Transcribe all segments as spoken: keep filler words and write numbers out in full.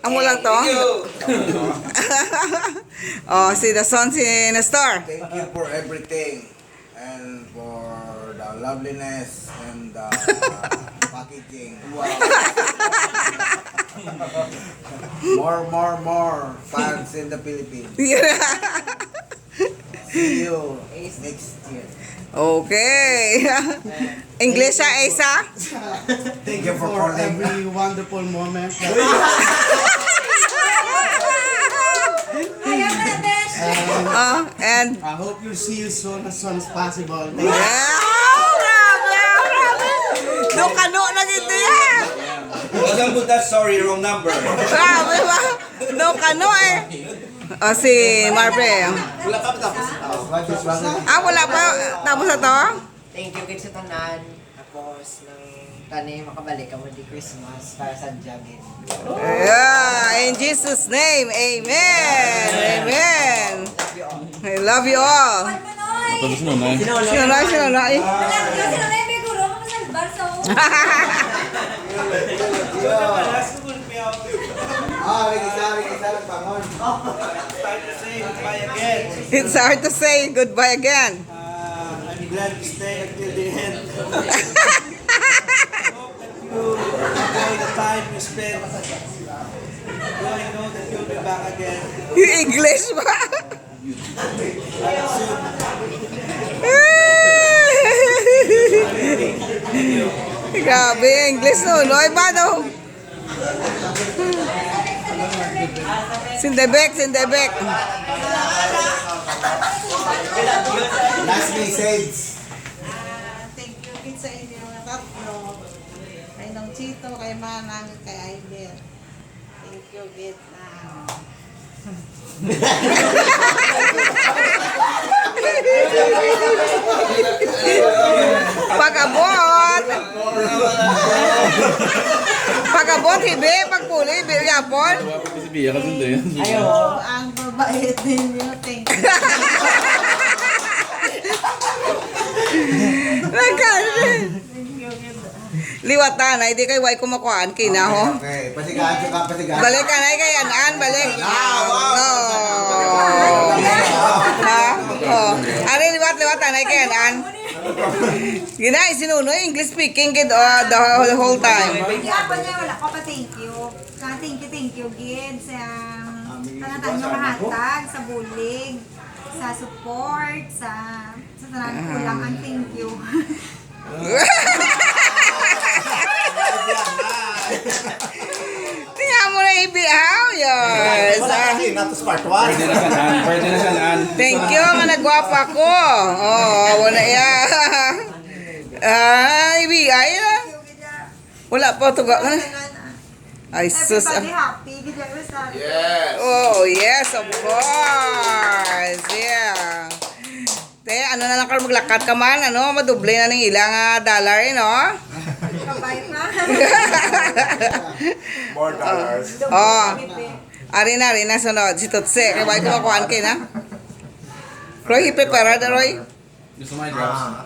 Amo lang to. Thank you. Oh, si Dason, si Nestor. Thank you for everything and for the loveliness and the packaging. Wow. More, more, more fans in the Philippines. Yeah. See you next year. Okay. English siya, Ace, ha? Thank you for calling. Every wonderful moment. Ayaw na, besh. And Oh, and I hope you'll see you soon, as soon as possible. Thank you. Wow! Grabe, grabe. Daw kano na gid yan. Wasn't good that, sorry, wrong number. Grabe ba? Daw kano eh. O, si Marpe. Wala pa tapos. Ah, wala pa tapos na to? Thank you gid sa tanan. Tapos, nang tani makabalik kamo di Christmas para sa Jagin. Yeah, in Jesus' name, amen. Amen. Love you all. I love you all. Tapos na, Nay. Sino na, sino na, eh? Wala, sino na, may guro, makasalbar sa Ah, may isa, may isa, nagbangon. It's hard to say goodbye again. It's hard to say goodbye again. Uh, I'm glad to stay until the end. I hope that you enjoy the time you spent. Though I know that you'll be back again. English ba? Soon. Grabe, English no. No, iba no. Sindebek, sindebek. Last message. Ah, thank you gid sa inyo nga tatlo. Kay Nong Chito, kay Manang, kay Aiden. Thank you gid. Ah. Pag-abot. Pag-abot, hibi, pagpuli, hibi, yapon. Wala pa si Bia kasi hindi. Ayaw. Ang babait ninyo, thank you. Nagka- Liwatan, ay di kay way ko makuhaan kina, ho. Okay, okay. Pasigaan, saka pasigaan. Balik ka na kay An-an, balik. Ah, wow. No. Ha? Oh. Ari, liwat, liwat, anay kay An-an. Gina, si Nunoy, English speaking gid, uh, the whole, whole time. Hindi ako niya, wala ko pa thank you. Sa thank you, thank you gid sa tanan-tanan nga mahatag, sa bulig, sa support, sa, sa tanan kulang ang thank you. Tingnan mo na, Ibi, ha? Yes. Wala kasi, natos part one. Pwede na sa naan, pwede na sa naan. Thank you, nga nagwapa ko. Oh, wala ya. Ay, Ibi, ay, ah. Wala pa, tuga ka na. Ay, sus, ah. Everybody happy, gid ang Rosario. Yes. Oh, yes, of course. Yeah. Te, ano na lang karon, maglakat ka man, ano, madoble na ning ila nga dollar, eh, no? Kabay pa. More dollars. Oh. Ari na, ari na, sunod. Si Tutsi. Kay wala ko makuhaan kay na. Roy, prepare na, Roy. Gusto mo i-drops? Ah.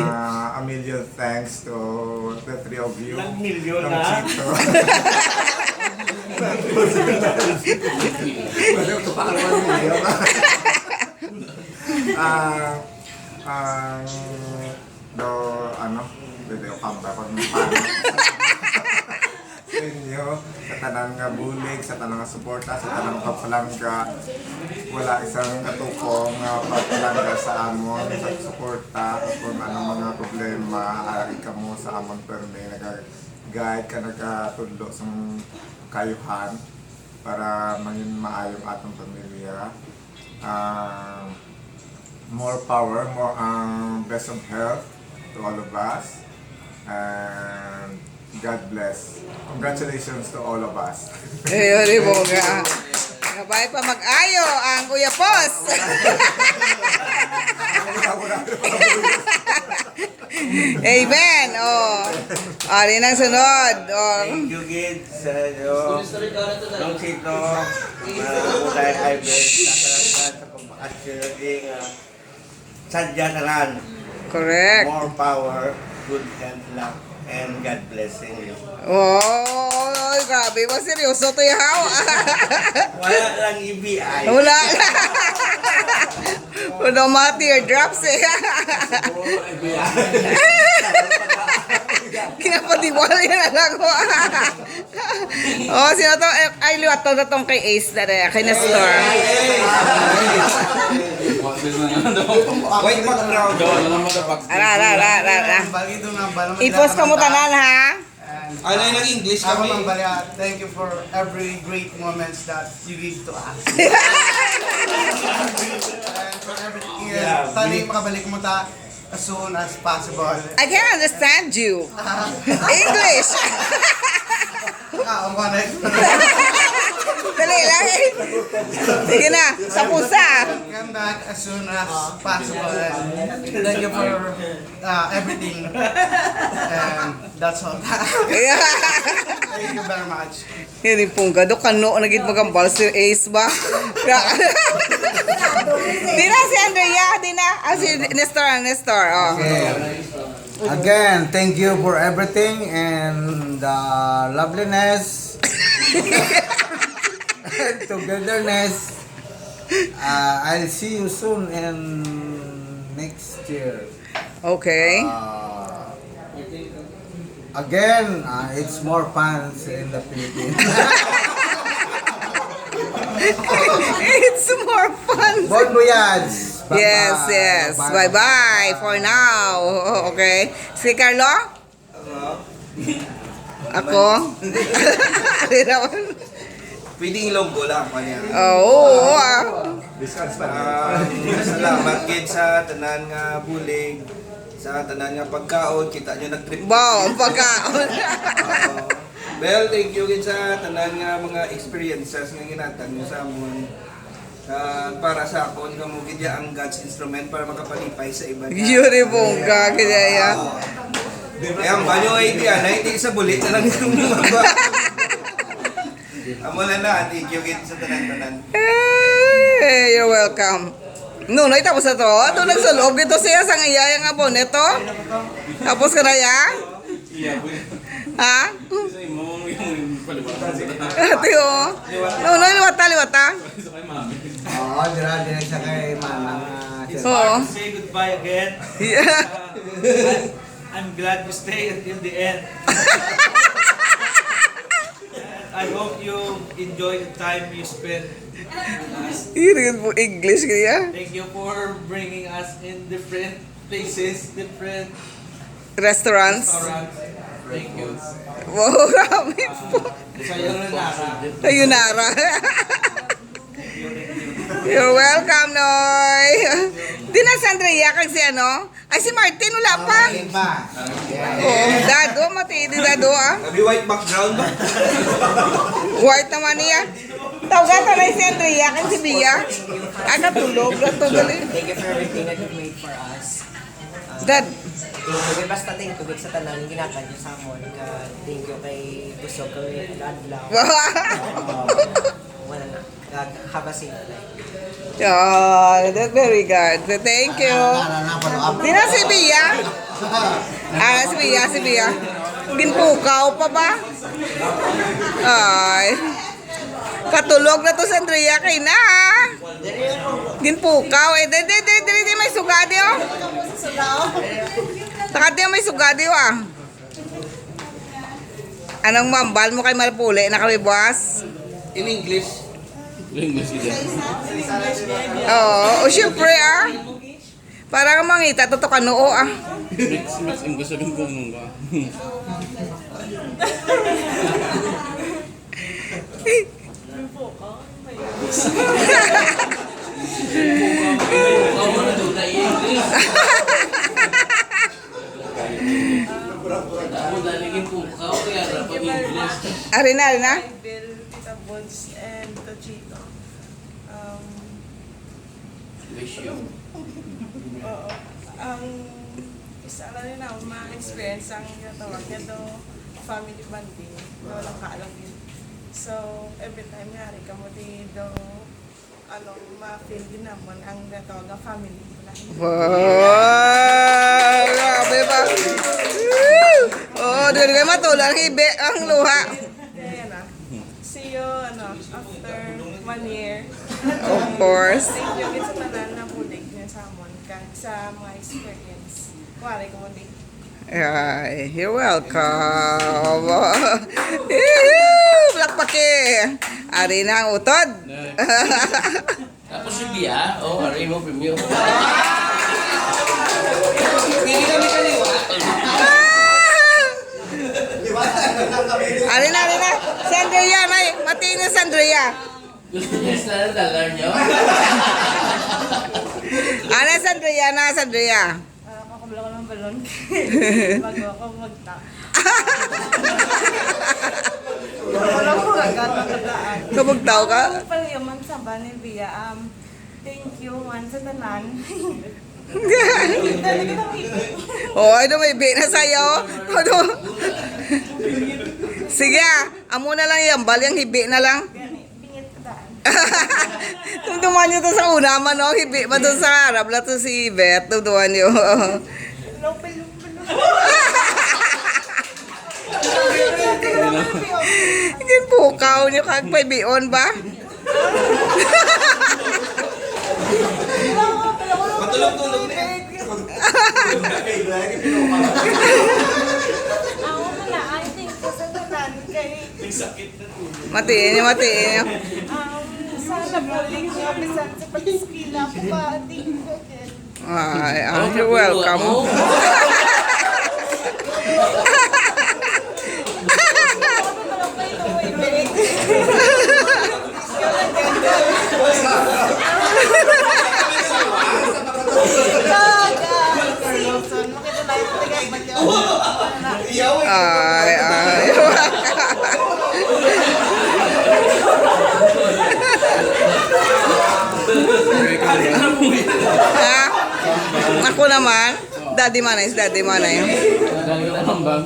Ah, a million thanks to the three of you. Nag-million Nang na? Chito. Wala ko pa alam ang million. Ah, ang do, ano, pwede ko kanta pag sa inyo, sa tanan nga bulig, sa tanan nga suporta, sa tanan nga pagpalangga. Wala isang katuko nga pagpalangga sa amon, sa suporta, o kung anong mga problema, ari kamo sa amon permi, naga-guide ka, nagatudlo sa kaayuhan para mangin maayong atong pamilya. Ah, more power, more, ah, best of health to all of us. And God bless. Congratulations to all of us. Eh, ori mo nga. Kabay pa mag-ayo ang Uyapos. Amen. Oh. Ari nang sunod. Oh. Thank you, kids. Sa inyo. Nung sito, mga utay, ay, sa pagmakasyari nga sadya tanan. Correct. More power, good health, luck, and God blessing you. Oh, grabe. Di ba seryoso to, yaw? Wala lang E B I. Wala. Wala mga teardrops eh. Kinapatiwala na lang ako. Oh, sino to? Eh, ay, liwat to, to tong kay Ace na rin, kay Nestor. White background. Ara, ara, ara, ara, ara. I-post ko mo tanan, ha? And, Ano yung uh, nag-English ako, kami? Mang Balya, thank you for every great moments that you give to us. And for everything, Yeah, uh, sana we makabalik mo ta as soon as possible. I can't understand you. English! Ah, ang mga next. Dali lang eh. Sige na, sa pusa. Come back as soon as possible. And thank you for uh, everything. And that's all. Yeah. Thank you very much. Yan yung pungga. Do kano na gid magambal si Ace ba? Di na si Andrea, di na. Ah, si Nestor, Nestor. Oh. Okay. Again, thank you for everything and uh, loveliness and togetherness. Uh, I'll see you soon in next year. Okay. Uh, again, uh, it's more fun in the Philippines. It's more fun. Bon voyage. Bye-bye. Yes, yes. Bye-bye. Bye-bye for now. Okay. Si Carlo? Ako? Ano naman? Pwedeng Ilonggo lang, kanya. Oo, oo, ah. Discuss pa. Ah, salamat gid sa tanan nga bulig, sa tanan nga pagkaon, kita nyo nag-trip. Wow, ang pagkaon. Oo. Well, thank you gid sa tanan nga mga experiences nga ginatag nyo sa amon. Ah, para sa akon, kamo gid ya ang God's instrument para makapalipay sa iba niya. Yun yung bongga, kaya ya. Wow. Kaya ang banyo ay di, ah, naiti sa bulit na lang yung mga ba. Amo na na, thank you gid sa tanan-tanan. Hey, you're welcome. No, no, tapos na to. Ito, nagsulob dito siya sa iya nga bonnet, to. Tapos ka na ya? Ha? Sa imo, yung paliwatan sila. Ate, oh. No, no, liwata, liwata. Sa kay mami. Oo, dira, dira siya kay manang, ah, sir. Oo. Say goodbye again. Yeah. I'm glad you stay until the end. And I hope you enjoy the time you spend with us. Iriyan mo English kaya? Thank you for bringing us in different places, different Restaurants. Restaurants. Thank you. Wow, grabe po. Sayonara. Sayonara. You're welcome, Noy. Di na si Andrea kag si ano? Ay, si Martin, wala pa. Martin pa. Oh, dado, mati, di dado, ah. Sabi white background ba? White naman niya. Tawga ka na si Andrea kag si Bia. Ah, natulog na to, dali. Thank you for everything that you made for us. Dad. Thank you, basta thank you sa tanan ginatag niyo sa amon. Ka, thank you kay busog kami adlaw. Wala na. God, have a safe life. Yeah, that's very good. Thank you. Ano, ano, ano, follow up? Di na si Bia. Ah, si Bia, si Bia. Ginpukaw pa ba? Ay. Katulog na to si Andrea kay na. Ginpukaw eh. Dili, dili, dili, dili, may sugadi oh. Saka di may sugadi oh ah. Anong mambal mo kay malpuli na kami buwas? In English. English, yeah. Oo, o syempre ah. Para ka mangita to, to ka noo, ah. Mix, mix, ang gusto kong kung nung ka. Ako, nalingin po ka, kaya dapat English. Ari na, ari na. Hi, Bill, Tita Bods, and Tachito. Um, Wish you. Oo. Ang isa lang rin ako, ma-experience ang ginatawag niya do family bonding. Do lang ka lang yun. So, every time nga, ari ka mo di do, ano, ma-feel din naman ang ginatawag nga family mo na. Wow! Grabe ba? Woo! Oo, di ko matulog ang ibi, ang luha. Kaya na. After one year. Of course. Thank you gid sa tanan na bulig niya sa amon kag sa mga experience. Kuwari ko mo di. Ay, you're welcome. Yee! Black Paki! Ari na ang utod. Tapos si Bia, oh, ari mo, premyo. Pili kami kaliwa. Ari na, ari na. Si Andrea, nay. Matiin na si Andrea. Gusto niya sa dollar niyo? Ana si Andrea, na si Andrea. Ah, ako wala ko ng balon. Bago ako magta. Wala ko agad ang tagaan. Kabugtaw ka? Ang palayaman sa ba ni Bia, um, thank you man sa tanan. Dali ka na, Bibi. Oh, ano, may bi na sa'yo? Ano? Sige, ah. Amo na lang yan. Bali, ang hibi na lang. Gani, bingit ka daan. Tumduman niyo to sa una man, no? Hibi man to sa harap na to si Beth. Tumduman niyo. Lupil, lupil, lupil. Ginpukaw niyo kag paibion ba? Matulog-tulog na yan. Ako na, I think, sa tanan kay Matiin niyo, matiin niyo. Um, sana bulig niyo, bisan sa pag-eskwela ko pa, thank you again. Ay, ah, you're welcome. Ay, ay. Ha? Ako naman, daddy man is daddy man ay. Dali ka tambang.